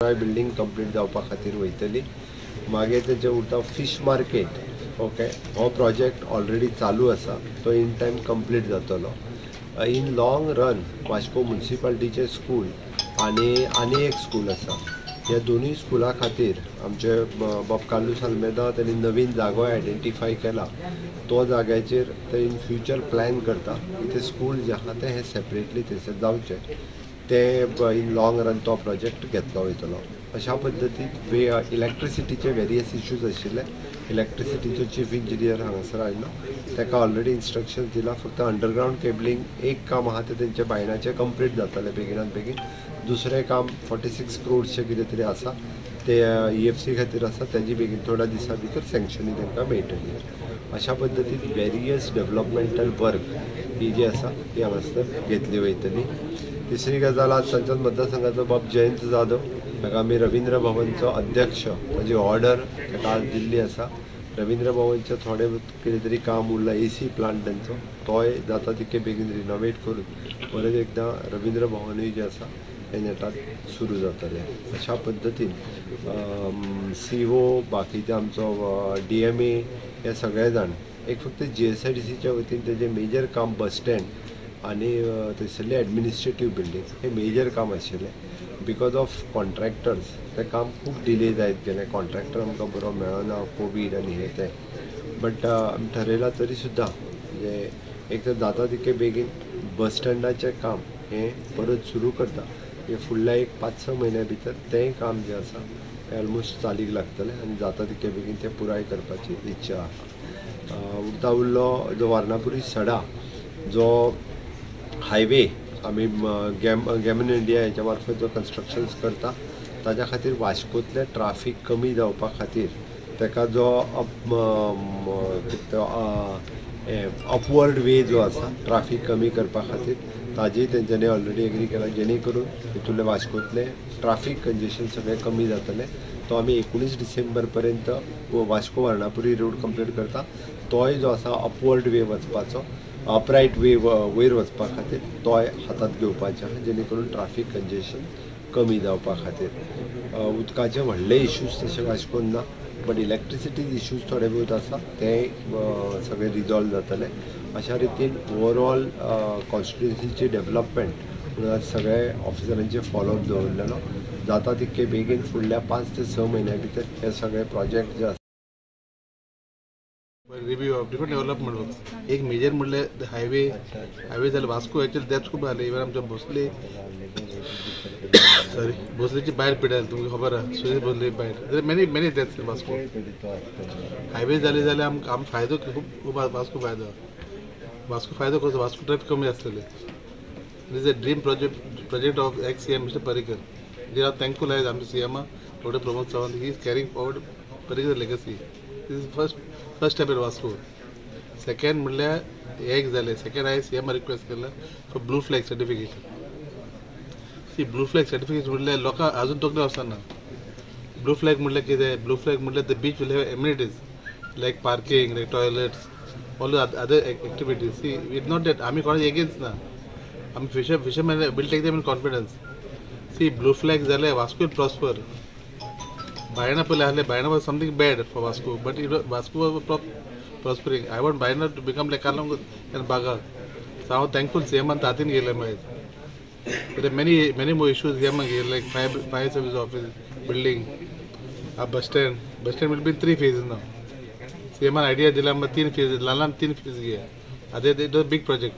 पुराय building complete जावपा खातीर वयतली. मागीर तेजे उरता फीश मार्केट. ओके, हो प्रोजेक्ट ऑलरेडी चालू आसा, तो इन टायम कंप्लीट जातलो. इन लॉंग रन वास्को मुन्सिपाल्टीचें स्कूल आनी आनी एक स्कूल आसा, ह्या दोनूय स्कुला खातीर आमचे बाब कार्लूस आल्मेदा तांणी नवीन जागो आयडेंटिफाय केला. तो जाग्याचेर ते इन फ्युचर प्लॅन करता की ते स्कूल जे आहा ते हे सेपरेटली थंयसर जावचे. ते इन लॉंग रन तो प्रोजेक्ट घेतलो वयतलो. अशा पद्दतीन वे इलेक्ट्रिसिटीचे वेरियस इश्यूज आशिल्ले. इलेक्ट्रिसिटीचो चीफ इंजिनियर हांगासर आयलो, ताका ऑलरेडी इन्स्ट्रक्शन दिला. फक्त अंडरग्रावंड केबलिंग एक काम आहा, तें तेंच्या बायणाचें कंप्लीट जातलें बेगिनात बेगीन. दुसरें काम 46 क्रोड्सचें कितें तरी आसा, ते EFC खातीर आसा, तेजी बेगीन थोड्या दिसां भितर सँक्शनूय तांकां मेळटली. अशा पद्दतीन वेरियस डेवलपमेंटल वर्क ही जी आसा ती हांगासर घेतली वयतली. तिसरी गजाल, आज सांचोच मतदारसंघाचो बाब जयंत जाधव ताका आमी रवींद्र भवनचो अध्यक्ष ताजी ऑर्डर ताका आज दिल्ली आसा. रवींद्र भवनचें थोडें कितें तरी काम उरलां, AC plant तांचो, तोय जाता तितके बेगीन रिनोवेट करून परत एकदां रवींद्र भवनूय जें आसा तें नेटान सुरू जातलें. अशा पद्दतीन CO, बाकीचे आमचो DMA हे सगळे जाण एक फक्त GSIDCच्या वतीन तेजें मेजर काम बस स्टँड आनी थंयसरली एडमिनिस्ट्रेटीव बिल्डींग हे मेजर काम आशिल्लें. Because of contractors तें काम खूब डिले जायत गेलें. कॉन्ट्रॅक्टर आमकां बरो मेळना, कोवीड आनी हें तें. बट आमी ठरयलां तरी सुद्दां म्हणजे एक तर जाता तितके बेगीन बस स्टँडाचें काम हें परत सुरू करता. हे फुडल्या एक 5-6 म्हयन्या भितर तेंय काम जें आसा तें ऑलमोस्ट चालीक लागतलें आनी जाता तितके बेगीन तें पुराय करपाची इच्छा आसा. उरता उरलो जो वारणापुरी सडा जो हायवे आमी गॅमन इंडिया हेच्या मार्फत जो कन्स्ट्रक्शन्स करता, ताज्या खातीर वास्कोंतलें ट्राफीक कमी जावपा खातीर ताका जो अपवर्ड वे जो आसा ट्राफीक कमी करपा खातीर ताजेय तेंच्यांनी ऑलरेडी एग्री केला, जेणे करून हितूंतलें वास्कोंतलें ट्राफीक कंजेशन सगळें कमी जातलें. तो आमी 19 डिसेंबर पर्यंत वास्को वारणापुरी रोड कंप्लीट करता. तोय जो आसा अपवर्ड वे वचपाचो, अपरायट वे वयर वचपा खातीर तोय हातांत घेवपाचें आहा, जेणे करून ट्राफीक कंजेशन कमी जावपा खातीर. उदकाचे व्हडले इश्यूज तशे वास्कोन ना, बट इलेक्ट्रिसिटी इश्यूज थोडे बहुत आसा, ते सगळे रिजॉल्व जातले. अशा रितीन ओवरऑल कॉन्स्टिट्युन्सीची डेवलपमेंट म्हणून सगळे ऑफिसरांचे फॉलोअप दवरलेलो. जाता तितके बेगीन फुडल्या 5 ते 6 म्हयन्या भितर हे सगळे प्रोजेक्ट जे आसा. Review of different development works. एक मेजर म्हणल्यार हायवे. हायवे जाले वास्को एक्चुअली डेप्थ खूब जाले. इवन आमच्या भोसले, सॉरी, भोसलेची बायल पिडायल, तुमकां खबर आहा, सुरेश भोसले बायल. Many many deaths in Vasco. Highway जाले जाल्यार आमकां आम फायदो खूब खूब. वास्को फायदो, वास्को फायदो कसो? वास्को ट्रॅफिक कमी आसतलें. It is a dream project of ex CM Mister Parrikar. जे हांव थँकफूल आयज आमच्या CMा doctor Pramod Sawant, he is carrying forward Parrikar legacy. This is first step in Vasco. Second म्हणल्यार हे एक जालें. सेकंड हांवें CMा रिक्वेस्ट केला for blue flag certification. See, blue flag certification म्हणल्यार लोकांक अजून तकले वचना. ब्लू फ्लॅग म्हणल्यार कितें? ब्लू फ्लॅग म्हणल्यार the beach will have amenities like parking, like toilets, all other activities. See, it not that आमी कोणाचे एगेन्स्ट ना, आमी fisherman will take them in confidence. See, blue flag जाल्यार वास्को will prosper. Baina पयलें आहलें, Baina was something bad for Vasco, but it Vasco was prospering. I want Baina to become like Calangute and Baga. So हांव thankful CMान तातीन गेले मागीर. There are many many more issues here मागीर, like fire service office building, bus stand. Bus stand will be three phases now. CMान idea दिला, मागीर तीन phase, ल्हान ल्हान तीन फेज घे. आतां it was big project.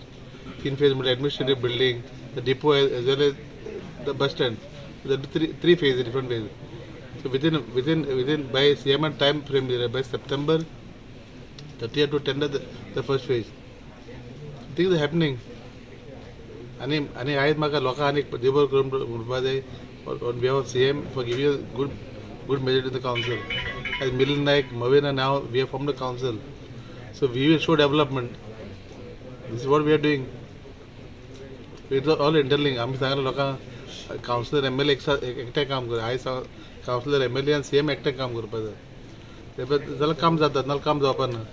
तीन फेज म्हणजे administrative building, the depot as well as the bus stand. Three phase, different phase. So within by CMान time frame दिला, by September 30 to tender the first phase. Things are happening. आनी आनी आयज म्हाका लोकांक आनी देव करून म्हणपा जाय on behalf of CM for giving good majority the council. As Milind Naik, Mavin and now we have form the council, so we will show development. This is what we are doing. It's all interlink. आमी सांगला लोकांक councillor MLA एकठांय काम कर. आयज councillor, MLA आनी CM एकठांय काम करपाक जाय. ते जाल्यार काम जाता, नाल्यार काम जावपा ना.